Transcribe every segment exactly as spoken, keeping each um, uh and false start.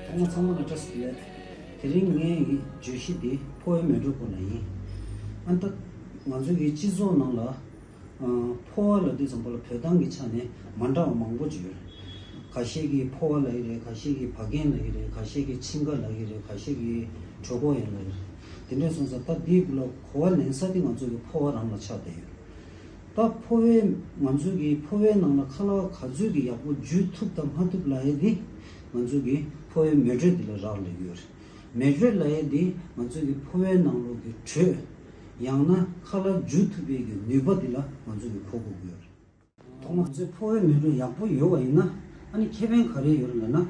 ཚང་མ་ཚང་མ་ལ་བཀྲ་ཤིས་བདེ་ལེགས། དེ་རིང་ངའི་བརྗོད་གཞི་འདི་ཕོ་བའི་མེ་དྲོད་སྐོར་ལ་ཡིན། ཨ་ནི་ད་ང་ཚོའི་གི་སྤྱི་ཚོགས་ནང་ལ་ཨ་ཕོ་བ་ལབ་དུས་ཙམ་པ་ལ་བོད་གཏམ་གྱི་ཆ་ནས་མ་འདྲ་བ་མང་པོ་ཅིག་ཡོད། ཁ་ཤས་ཀྱིས་ཕོ་བ་ལབ་ཀྱི་རེད། ཁ་ཤས་ཀྱིས་བ་རྒན་ལབ་ཀྱི་རེད། ཁ་ཤས་ཀྱིས་མཆིན་ཁ་ལབ་ཀྱི་རེད། ཁ་ཤས་ཀྱིས་གྲོད་ཁོག་ཡིན་ལབ་ཀྱི་རེད། དེ་འདྲ་སོང་ཙང་ད་འདིའི་སྐོར་ལ་གོ་བ་ལེན་ས་དེ་ང་ཚོ་གི་ཕོ་བ་རང་ལ་ཆགས་བསྡད་ཡོད། ད་ཕོ་བའི་ང་ཚོ་གི་ཕོ་བའི་ནང་ལ་ཁ་ལག་ག་ཚོད་ཀྱི་ཡག་པོ་འཇུ་ཐུབ་དང་མ་ཐུབ་ལབ་ཡས་དེ་ང་ཚོ་གི་ཕོ་བའི་མེ་དྲོད་དེ་ལ་རག་ལས་ཡོད་རེད། མེ་དྲོད་ལབ་ཡས་དེ་ང་ཚོ་གི་ཕོ་བའི་ནང་ལོགས་ཀྱི་དྲོད། ཡང་ན་ཁ་ལག་འཇུ་ཐུབ་པའི་གི་ནུས་པ་དེ་ལ་ང་ཚོ་གི་གོ་དགོས་ཀྱི་ཡོད་རེད། ཐོག་མར་ང་ཚོའི་ཕོ་བའི་མེ་དྲོད་ཡག་པོ་ཡོད་པ་ཡིན་ན། ཨ་ནི་ཁེ་ཕན་ག་རེ་ཡོད་རེད་ལབ་ན།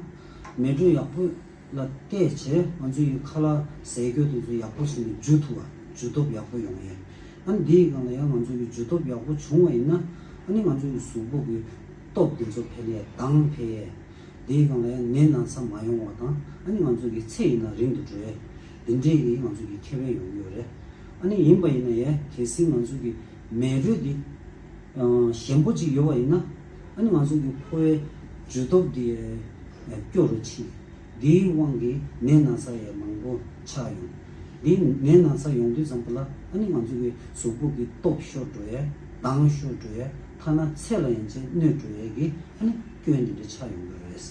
མེ་དྲོད་ཡག་པོ་ལ་བལྟས་བྱས་ང་ཚོ་ཡི་ཁ་ལག་ཟས་གོས་དེ་ཚོ་ཡག་པོ་བྱས་ནས་འཇུ་ཐུབ་པ། འཇུ་སྟོབས་ཡག་པོ་ཡོང་ཡས། ཨ་ནི་འདིའི་སྒང་ལ་ཡང་ང་ཚོ་གི་འཇུ་སྟོབས་ཡག་པོ་བྱུང་བ་ཡིན་ན། ཨ་ནི་ང་ཚོ་གི་གཟུགས་པོ་གི་སྟོབས་དེ་ཚོ་འཕེལ་ཡས། མདངས་འཕེལ་ཡས། དེའི་སྒང་ལ་ཡང་ནད་ན་ཚ་མ་ཡོང་བ་དང་། ཨ་ནི་ང་ཚོ་གི་ཚེ་ཡིན་ན་རིང་དུ་འགྲོ་ཡས། འདི་འདྲའི་གི་ང་ཚོ་གི་ཁེ་ཕན་ཡོང་གི་ཡོད་རེད། ཨ་ནི་ཡིན་པ་ཡིན་ན་ཡང་གལ་སྲིད་ང་ཚོ་གི་མེ་དྲོད་འདི་ཨ་ཞན་པོ་ཅིག་ཡོད་པ་ཡིན་ན། ཨ་ནི་ང་ཚོ་གི་ཕོ་བའི་འཇུ་སྟོབས་འདི་ཨ་སྐྱོ་རུ་ཕྱིན། འདིའི་དབང་གིས་ནད་ན་ཚ་ཡང་མང་པོ་ཆགས་ཡོང་། འདི་ནད་ན་ཚ་ཡོང་དུས་ཙམ་པ་ལ་ཨ་ནི་ང་ཚོ་གི་གཟུགས་པོ་གི་སྟོབས་ཤོར་འགྲོ་ཡས། མདངས་ཤོར་འགྲོ་ཡས། ཐ་ན་ཚེ་ལ་ཡན་ཆད་གནོད་འགྲོ་ཡས་ཀྱི་ཨ་ནི་སྐྱོན་འདི་འདྲ་ཆགས་ཡོང་གི་རེད།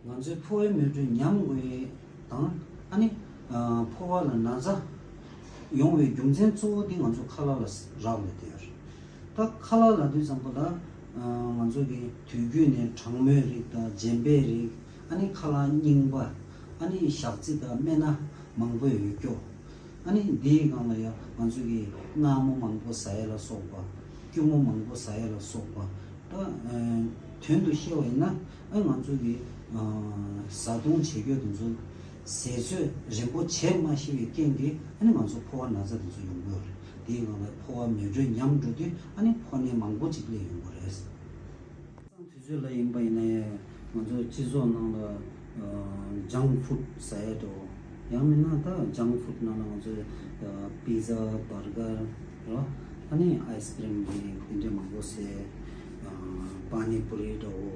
ང་ཚོའི་ཕོ་བའི་མེ་དྲོད་ཉམས་དགོས་ཡས་དང་། ཨ་ནི་ཨ་ཕོ་བ་ལ་ན་ཚ་ཡོང་བའི་རྒྱུ་མཚན་གཙོ་བོ་དེ་ང་ཚོ་ཁ་ལག་ལ་རག་ལས་བསྡད་ཡོད་རེད། ད་ཁ་ལག་ལབ་དུས་ཙམ་པ་ལ་ང་ཚོ་གི་དུས་རྒྱུན་ནས་གྲང་མོའི་རིགས་དང་། རྗེན་པའི་རིགས། ཨ་ནི་ཁ་ལག་རྙིང་པ། ཨ་ནི་ཞག་རྩི་དང་སྨན་སྣ་མང་པོ་ཡོད་སྐྱོ། ཨ་ནི་འདིའི་སྒང་ལ་ཡང་ང་ཚོ་གི་མངར་མོ་མང་པོ་ཟ་ཡས་ལ་སོགས་པ། སྐྱུར་མོ་མང་པོ་ཟ་ཡས་ལ་སོགས་པ། ད་ཨ་དོན་དུ་བཤད་པ་ཡིན་ན། ཨ་ང་ཚོ་གི་ཨ་བཟའ་བཏུང་བྱེད་སྐྱོ་དེ་ཚོ་ཟས་ཚོད་རན་པོ་བྱེད་མ་ཤེས་པའི་རྐྱེན་གྱིས་ཨ་ནི་ང་ཚོ་ཕོ་བ་ན་ཚ་དེ་ཚོ་ཡོང་གི་ཡོད་རེད། དེའི་སྒང་ལ་ཕོ་བ་མེ་དྲོད་ཉམས་འགྲོ་དུས་ཨ་ནི་ཕོ་ནད་མང་པོ་ཅིག་སླེབས་ཡོང་གི་རེད། དུས་ཚོད་ལ་ཡིན་པ་ཡིན་ན་ཡང་ང་ཚོ་སྤྱི་ཚོགས་ནང་ལ་ཨ་ཇང་ཕུཌ་ཟ་ཡས་འགྲོ། ཡང་མིན་ན་ད་ཇང་ཕུཌ་ནང་ལ་ང་ཚོ་ཨ་པི་ཛ། བར་གར་རོ། ཨ་ནི་ཨའི་སི་ཀི་རིམ་རིགས་དེ་འདྲ་མང་པོ་ཟས། ཨ་པ་ནི་པུ་རི་འདྲ་བོ།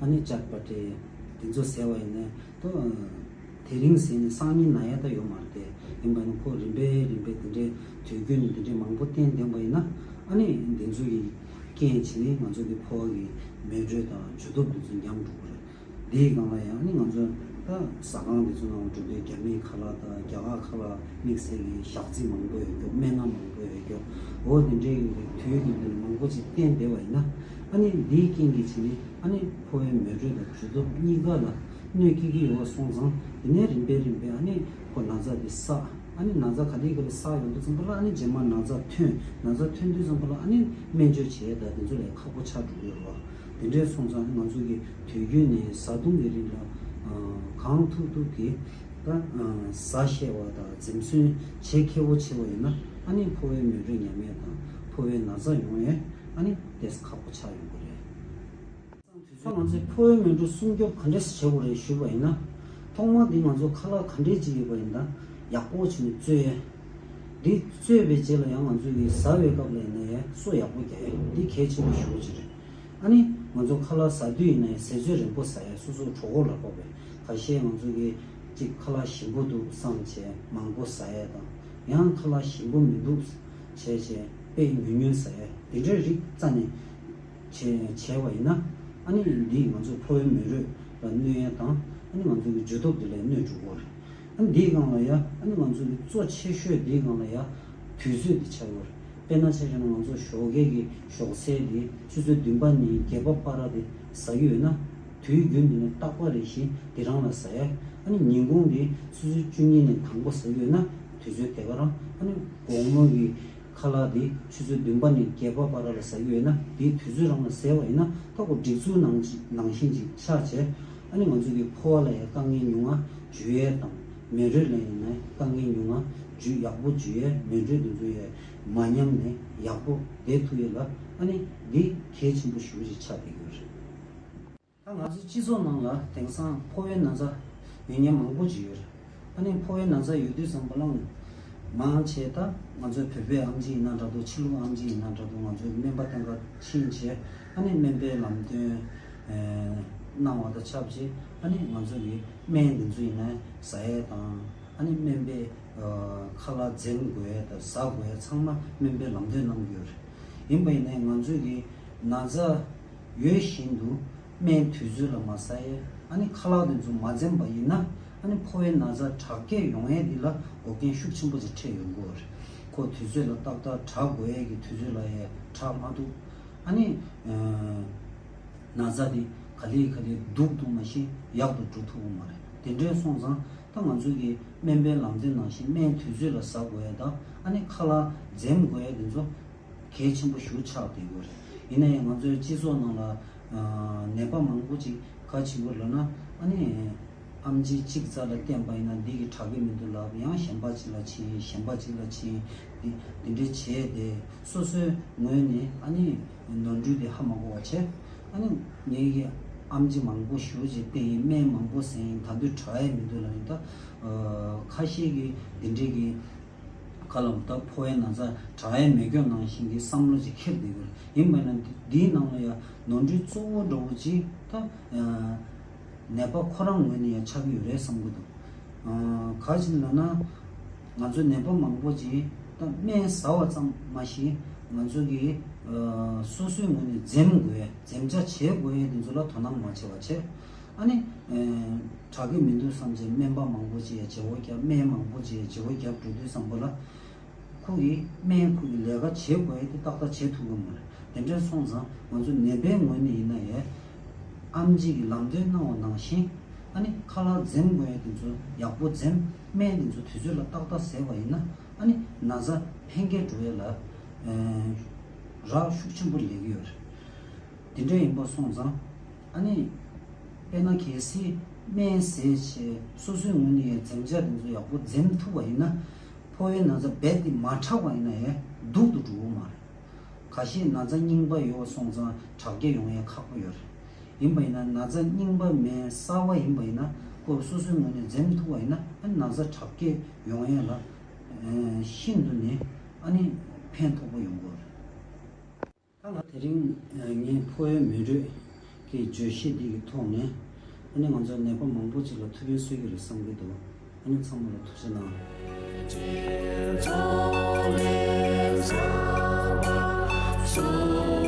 ཨ་ནི་ཅཊ་པ་ཏི་དེ་ཚོ་ཟས་པ་ཡིན་ན་ད་དེ་རིང་ཟས་ནས་སང་ཉིན་ན་ཡ་ད་ཡོད་མ་རེད་དེ། ཡིན་པ་ནི་ཁོ་རིམ་པས་རིམ་པས་དེ་འདྲའི་དུས་རྒྱུན་དེ་འདྲའི་མང་པོ་བསྟེན་བསྟེན་པ་ཡིན་ན། ཨ་ནི་དེ་ཚོ་གི་རྐྱེན་བྱས་ནས་ང་ཚོ་གི་ཕོ་བ་གི་མེ་དྲོད་དང་འཇུ་སྟོབས་དེ་ཚོ་ཉམས་འགྲོ་གི་རེད། དེའི་སྒང་ལ་ཡང་ཨ་ནི་ང་ཚོ་ད་ཟ་ཁང་དེ་ཚོ་ནང་འགྲོ་དུས་རྒྱ་མིའི་ཁ་ལག་དང་རྒྱ་གར་ཁ་ལག་དམིགས་བསལ་གྱི་ཞག་རྩི་མང་པོ་ཡོད་སྐྱོ། སྨན་སྣ་མང་པོ་ཡོད་སྐྱོ། འོ་དེ་འདྲའི་གི་དུས་ཀྱི་ལན་མང་པོ་ཅིག་བསྟེན་བསྡད་པ་ཡིན་ན། ཨ་ནི་འདིའི་རྐྱེན་གྱིས་བྱས་ནས་ཨ་ནི་ཕོ་བའི་མེ་དྲོད་དང་འཇུ་སྟོབས་གཉིས་ཀ་ལ་གནོད་སྐྱེལ་གྱི་ཡོད་པ་སོང་ཙང་། དེ་ནས་རིམ་པས་རིམ་པས་ཨ་ནི་ཁོ་ན་ཚ་དེ་བསགས། ཨ་ནི་ན་ཚ་ག་ལེ་ག་ལེ་བསགས་ཡོང་དུས་ཙམ་པ་ལ་ཨ་ནི་རྗེས་མ་ན་ཚ་ཐོན། ན་ཚ་ཐོན་དུས་ཙམ་པ་ལ་ཨ་ནི་སྨན་བཅོས་བྱེད་ཡས་དང་དེ་ཚོ་ལས་ཁག་པོ་ཆགས་འགྲོ་གི་ཡོད་རེད་བ། དེ་འདྲས་སོང་ཙང་ང་ཚོ་གི་དུས་རྒྱུན་ནས་བཟའ་བཏུང་གི་རིགས་ལ་ཨ་གང་ཐུབ་ཐུབ་ཀྱིས་ད་ཨ་ཟ་ཤེས་པ་དང་འཛེམ་ཟོན་བྱེད་མཁས་པོ་བྱེད་པ་ཡིན་ན། ཨ་ནི་ཕོ་བའི་མེ་དྲོད་ཉམས་ཡས་དང་ཕོ་བའི་ན་ཚ་ཡོང་ཡས་ཨ་ནི་ཏོག་ཙམ་ཁག་པོ་ཆགས་ཡོང་གི་རེད། ད་ང་ཚོས་ཕོ་བའི་མེ་དྲོད་སྲུང་སྐྱོབ་ག་འདྲས་སེ་བྱེད་དགོས་རེད་ཞུས་པ་ཡིན་ན། ཐོག་མ་འདི་ང་ཚོ་ཁ་ལག་ག་འདྲས་ཅིག་ཡོད་པ་ཡིན་ན་ཡག་པོ་བྱས་ནས་བཙོས་ཡས། འདི་བཙོས་པའི་རྗེས་ལ་ཡང་ང་ཚོ་གིས་ཟ་བའི་སྐབས་ལ་ཡིན་ན་ཡང་སོ་ཡག་པོ་རྒྱག་ཡས། འདི་གལ་ཆེན་པོ་ཞེ་པོ་ཅིག་རེད། ཨ་ནི་ང་ཚོ་ཁ་ལག་ཟ་དུས་ཡིན་ན་ཡང་ཟས་ཚོད་རན་པོ་ཟ་ཡས། སོ་སོ་གྲོད་ཁོག་ལ་དཔག་པའི། ཁ་ཤས་ང་ཚོ་གིས་ཅིག་ཁ་ལག་ཞིམ་པོ་འདུག་བསམ་བྱས་མང་པོ་ཟ་ཡས་དང་། ཡང་ཁ་ལག་ཞིམ་པོ་མི་འདུག་བྱས་བྱས་དཔེ་ཉུང་ཉུང་ཟ་ཡས། དེ་འདྲའི་རིགས་རྩ་ནས་བྱས་བྱས་པ་ཡིན་ན། ཨ་ནི་འདིས་ང་ཚོའི་ཕོ་བའི་མེ་དྲོད་ལ་གནོད་ཡས་དང་། ཨ་ནི་ང་ཚོ་གི་འཇུ་སྟོབས་དེ་ལ་གནོད་འགྲོ་གི་རེད། ཨ་ནི་འདིའི་སྒང་ལ་ཡ་ཨ་ནི་ང་ཚོ་གི་གཙོ་ཆེ་ཤོས་འདིའི་སྒང་ལ་ཡ་དུས་ཚོད་འདི་ཆགས་ཡོད་རེད། དཔེར་ན་ཆ་བཞག་ན་ང་ཚོ་ཞོགས་ཀས་ཀྱི་ཞོགས་ཟས་འདི་ཆུ་ཚོད་བདུན་པ་ནས་བརྒྱད་པ་བར་དེ་ཟ་གི་ཡོད་ན། དུས་རྒྱུན་དུ་ནས་རྟག་པ་རེ་བཞིན་དེ་རང་ལ་ཟ་ཡ། ཨ་ནི་ཉིན་གུང་འདི་ཆུ་ཚོད་བཅུ་གཉིས་ནས་དང་པོ་ཟ་གི་ཡོད་ན་དུས་ཚོད་དེ་ག་རང་། ཨ་ནི་དགོང་མོ་གི་ཁ་ལག་འདི་ཆུ་ཚོད་བདུན་པ་ནས་བརྒྱད་པ་བར་ལ་ཟ་གི་ཡོད་ན། དེའི་དུས་ཚོད་རང་ལ་ཟས་པ་ཡིན་ན་ད་ཁོ་སྒྲིག་འཛུགས་ནང་ནང་བཞིན་ཅིག་ཆགས་བྱས། ཨ་ནི་ང་ཚོ་གི་ཕོ་བ་ལ་ཡང་དཀའ་ངལ་ཉུང་ང་འཇུ་ཡས་དང་། མེ་དྲོད་ལ་ཡིན་ན་དཀའ་ངལ་ཉུང་ང་འཇུ། ཡག་པོ་འཇུ་ཡས། མེ་དྲོད་དེ་ཚོ་ཡང་མ་ཉམས་ནས་ཡག་པོ་བསྡད་ཐུབ་ཡས་ལ། ཨ་ནི་འདི་གལ་ཆེན་པོ་ཞེ་པོ་ཅིག་ཆགས་བསྡད་ཡོད་རེད། ད་ང་ཚོའི་སྤྱི་ཚོགས་ནང་ལ་དེང་སང་ཕོ་བའི་ན་ཚ་ཡོད་མཁན་མང་པོ་ཅིག་ཡོད་རེད། ཨ་ནི་ཕོ་བའི་ན་ཚ་ཡོད་དུས་ཙམ་པ་ལ་ མང་ཆེ་ད་ང་ཚོའི་བོད་པའི་ཨེམ་ཆི་ཡིན་ན་འདྲ་འདུག་ཕྱི་ལུགས་ཨེམ་ཆི་ཡིན་ན་འདྲ་འདུག་ང་ཚོའི་སྨན་པ་སྟེང་ག་ཕྱིན་བྱས་ཨ་ནི་སྨན་པའི་ལམ་སྟོན་གནང་བ་དང་ཆབས་ཅིག་ཨ་ནི་ང་ཚོ་གི་སྨན་འདི་ཚོ་ཡིན་ན་ཟ་ཡས་དང་ཨ་ནི་སྨན་པའི་ཁ་ལག་འཛེམ་དགོས་ཡས་དང་ཟ་དགོས་ཡས་ཚང་མ་སྨན་པའི་ལམ་སྟོན་གནང་གི་ཡོད་རེད། ཡིན་པ་ཡིན་ནའི་ང་ཚོས་ཀྱི་ན་ཚ་ཡོད་བཞིན་དུ་སྨན་དུས་ཚོད་ལ་མ་ཟ་ཡས་ཨ་ནི་ཁ་ལག་དེ་ཚོ་མ་འཛེམ་པ་ཡིན་ན་ཨ་ནི་ཕོ་བའི་ན་ཚ་དྲག་སྐྱེད་ཡོང་ཡས་འདི་ལ་འགོག་རྐྱེན་ཤུགས་ཆེན་པོ་ཅིག་འཕྲད་ཡོང་གི་ཡོད་རེད། ཁོ་དུས་ཚོད་ལ་ཏག་ཏག་དྲག་དགོས་ཡས་ཀྱི་དུས་ཚོད་ལ་ཡས་དྲག་མ་ཐུབ་ཨ་ནི་ན་ཚ་འདི་ག་ལེ་ག་ལེ་སྡུག་ཏུ་མ་ཤེས་ཡག་ཏུ་འགྲོ་ཐུབ་ཀྱི་མ་རེད། དེ་འདྲའི་སོང་ཙང་ད་ང་ཚོ་གི་སྨན་པའི་ལམ་སྟོན་ནང་བཞིན་སྨན་དུས་ཚོད་ལ་ཟ་དགོས་ཡས་དང་ཨ་ནི་ཁ་ལག་འཛེམ་དགོས་ཡས་དེ་ཚོ་གལ་ཆེན་པོ་ཞིག་ཆགས་བསྡད་ཡོད་རེད། ཡིན་ན་ཡང་ང་ཚོའི་སྤྱི་ཚོགས་ནང་ལ་ནད་པ་མང་པོ་ཅིག་ག་བྱེད་དགོས་ལབ་ན་ཨ་ནི་ཨེམ་ཆི་གཅིག་རྩ་ལ་བསྟེན་པ་ཡིན་ན་འདི་གི་དྲག་གི་མི་འདུག་ལབ་ཡང་གཞན་པ་ཅིག་ལ་ཕྱིན་གཞན་པ་ཅིག་ལ་ཕྱིན་འདི་འདི་འདྲའི་བྱས་ཏེ་སོ་སོའི་ངོས་ནས་ཨ་ནི་ནོར་འཁྲུལ་དེ་ཧ་མ་གོ་བ་བྱས་ཨ་ནི་ངེད་ཀྱི་ཨེམ་ཆི་མང་པོ་ཞེ་པོ་ཅིག་བསྟེན་ཡིན་སྨན་མང་པོ་ཟས་ཡིན་ད་དུང་དྲག་ཡས་མི་འདུག་ལབ་ཡིན་ད་ཁ་ཤས་ཀྱིས་འདི་འདྲའི་གི་ག་ལ་ད་ཕོ་བའི་ན་ཚ་དྲག་ཡས་མེད་སྐྱོ་ནང་བཞིན་གྱི་བསམ་བློ་ཅིག་འཁྱེར་བསྡད་ཡོད་རེད། ཡིན་པ་ན་འདིའི་ནང་ལ་ཡང་ནོར་འཁྲུལ་གཙོ་བོ་འདྲ་བོ་ཅིག་ད་ནད་པ་ཁོ་རང་ངོས་ནས་ཡང་ཆགས་ཀྱི་ཡོད་རེད་བསམ་གྱི་འདུག་ག་ཅིག་ལབ་ན་ང་ཚོ་ནད་པ་མང་པོ་ཅིག་ད་སྨན་ཟ་བ་ཙམ་མ་ཞིག་ང་ཚོ་གི་སོ་སོའི་ངོས་ནས་འཛེམ་དགོས་ཡས་འཛེམ་བྱ་བྱེད་དགོས་ཡས་དེ་ཚོ་ལ་དོ་སྣང་མ་བྱས་པ་བྱས། ཨ་ནི། དྲག་གི་མི་འདུག་བསམ་བྱས་སྨན་པ་མང་པོ་ཅིག་ཡ་བརྗེ་བོ་བརྒྱབ་སྨན་མང་པོ་ཅིག་ཡ་བརྗེ་བོ་བརྒྱབ་འགྲོ་དུས་བསམ་པ་ལ། ཁོ་གིས་སྨན་ཁོ་གི་ལས་ཀ་བྱེད་དགོས་ཡ་དེ་ཏག་ཏག་བྱེད་ཐུབ་ཀྱི་མ་རེད། དེ་འདྲ་སོང་ཙང་ང་ཚོ་ནད་པའི་ངོས་ནས་ཡིན་ན་ཡ། ཨམ་ཆི་གི་ལམ་སྟོན་གནང་བ་ནང་བཞིན། ཨ་ནི་ཁ་ལག་འཛེམ་དགོས་ཡ་དེ་ཚོ་ཡག་པོ་འཛེམ། སྨན་དེ་ཚོ་དུས་ཚོད་ལ་ཏག་ཏག་བཟས་པ་ཡིན་ན། ཨ་ནི་ན་ཚ་ཕན་ཁེ་འགྲོ་ཡ་ལ། རག་ཤུགས་ཆེན་པོ་ལས་ཀྱི་ཡོད་རེད། དེ་འདྲ་ཡིན་པ་སོང་ཙང་། ཨ་ནི། དཔེར་ན་གལ་སྲིད་སྨན་བཟས་བྱས་སོ་སོའི་ངོས་ནས་ཡང་འཛེམ་བྱ་དེ་ཚོ་ཡག་པོ་འཛེམ་ཐུབ་པ་ཡིན་ན། ཕོ་བའི་ན་ཚ་རྦད་དེ་མ་དྲག་པ་ཡིན་ན་ཡང་སྡུག་ཏུ་འགྲོ་གི་མ་རེད། ཁ་ཤས་ན་ཚ་རྙིང་པ་ཡོད་སོང་ཙང་དྲག་སྐྱེད་ཡོང་ཡ་ཁག་པོ་ཡོད་རེད། ཡིན་པ་ཡིན་ན་ན་ཚ་རྙིང་པ་མེད་གསར་པ་ཡིན་པ་ཡིན་ན་ཁོ་སོ་སོའི་ངོས་ནས་འཛེམ་ཐུབ་པ་ཡིན་ན་ཨ་ནི་ན་ཚ་དྲག་སྐྱེད་ཡོང་ཡ་ལ་ཤིན་ཏུ་ནས་ཨ་ནི་ཕན་ཐོགས་པོ་ཡོང་གི་རེད། ད་ང་དེ་རིང་ངས་ཕོ་བའི་མེ་དྲོད་ཀྱི་བརྗོད་གཞི་འདི་གི་ཐོག་ནས་ཨ་ནི་ང་ཚོ་ནད་པ་མང་པོ་ཅིག་ལ་ཐུགས་ཕན་གསོས་ཀྱི་རེད་བསམ་གྱི་འདུག་ཨ་ནི་ཚང་མ་ལ་ཐུགས་རྗེ་གནང་།